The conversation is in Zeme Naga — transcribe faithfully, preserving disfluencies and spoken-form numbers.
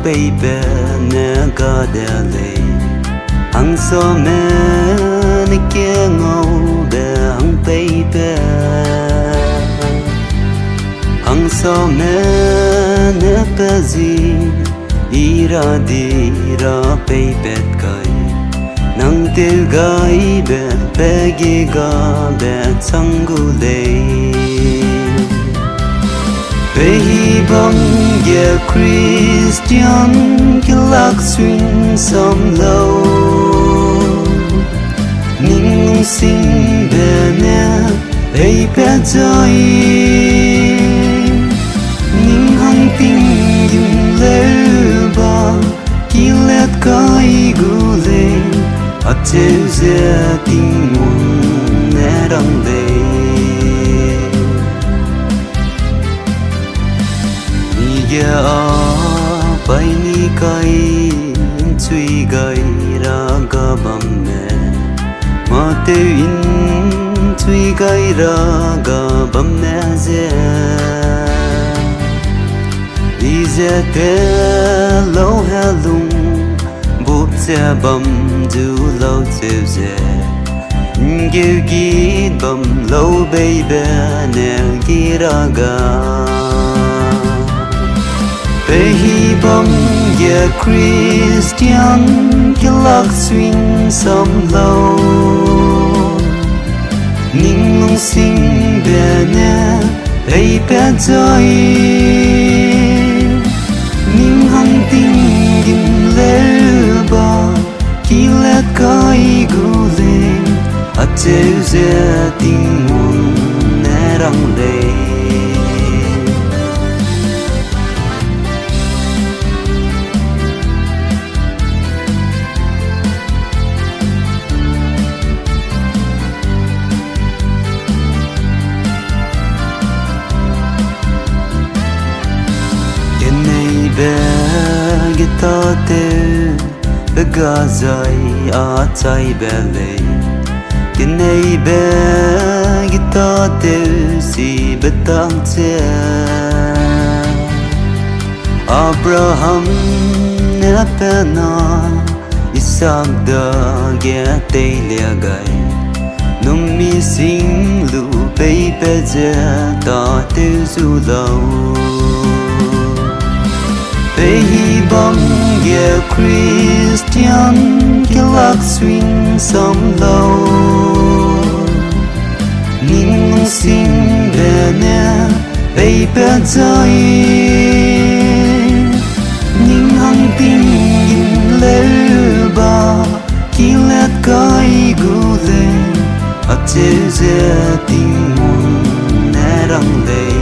peipat ne ga de lei, hangsame ne ke ngaube hang peipat, hangsame ne pe zi i ra di ra peipat kai, nang tew gaibe pe ge gabe chang gu lei. Pehibam ge Christian kelak swing sam lau, ning singbe ne peipat zai, ning hang tinggîm leu ba, kilat kai gu lei, acheu ze Tingwang ne rang lei. Mige a paîni kai ’nchui gai ra ga bamme, mâ tew ’nchui gai ra ga bamme ze, i ze te lau helung, bup ze bam zu lau cheu ze, ’nggeu git bam lau beibe ne gi ra ga. Pehibam ge Christian kelak swing sam lau, ning singbe ne peipat zai, ning hang tinggîm leu ba, kilat kai gu lei, acheu ze Tingwang ne rang lei. Keneibe ge tâtew pe ga zai a chaibe lei, keneibe ge tâtew sibe tak ze, Abraham ne pe na Isak dage teilia gai, numi sing lu peipat ze tâtew zu lau. Pehibam ge Christian kelak swing sam lau, ning singbe ne peipat zai, ning hang tinggîm leu ba, kilat kai gu lei, acheu ze Tingwang ne rang lei.